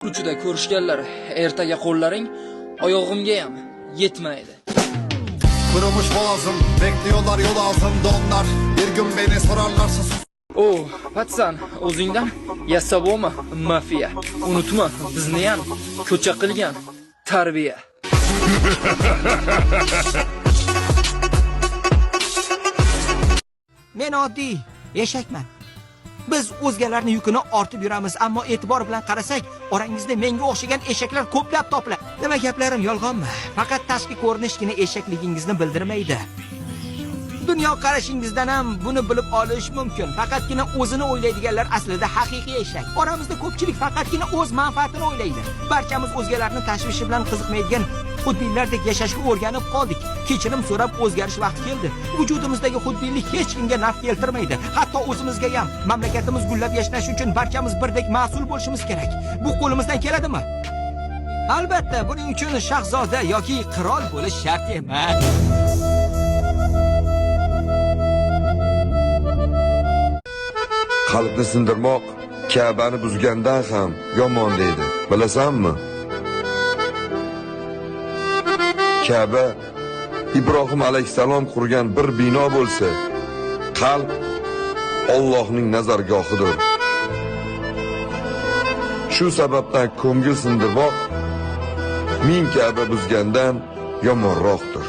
Ko'chada ko'rishganlar, ertaga qo'llaring oyog'imga ham yetmaydi. Kırılmış boğazım, bekliyorlar yol altında onlar. Bir gün beni sorarlarsa sus. O, пацан, o'zingdan yasab olma mafiya. Unutma, bizni ham ko'cha qilgan tarbiya. Men oddiy eshakman. Biz o'zgalarni yukini ortib yuramiz, ammo e'tibor bilan qarasak, orangizda menga o'xshagan eshaklar ko'plab topiladi. Nima gaplarim yolg'onmi? Faqat tashqi ko'rinishgina eshakligingizni bildirmaydi. Dunyo qarashingizdan ham buni bilib olish mumkin. Faqatgina o'zini o'ylaydiganlar aslida haqiqiy eshak. Oramizda ko'pchilik faqatgina o'z manfaatini o'ylaydi. Barchamiz o'zgalarni tashvishi bilan qiziqmaydigan xudbinlardek yashashga o'rganib qoldik. Kechirim so'rab o'zgarish vaqti keldi. Vujudimizdagi xudbinlik hech kimga naf keltirmaydi, hatto o'zimizga ham. Mamlakatimiz gullab yashnashi uchun barchamiz birdek mas'ul bo'lishimiz kerak. Bu qo'limizdan keladimi? Albatta, buning uchun shahzoda yoki qirol bo'lish shart emas. Qalbni sindirmoq Ka'bani buzgandan ham yomon deydi. Bilasanmi? Ka'ba Ibrohim alayhissalom qurgan bir bino bo'lsa, qalb Allohning nazargohidir. Shu sababdan ko'ngil sindirmoq ming Ka'ba buzgandan yomonroqdir.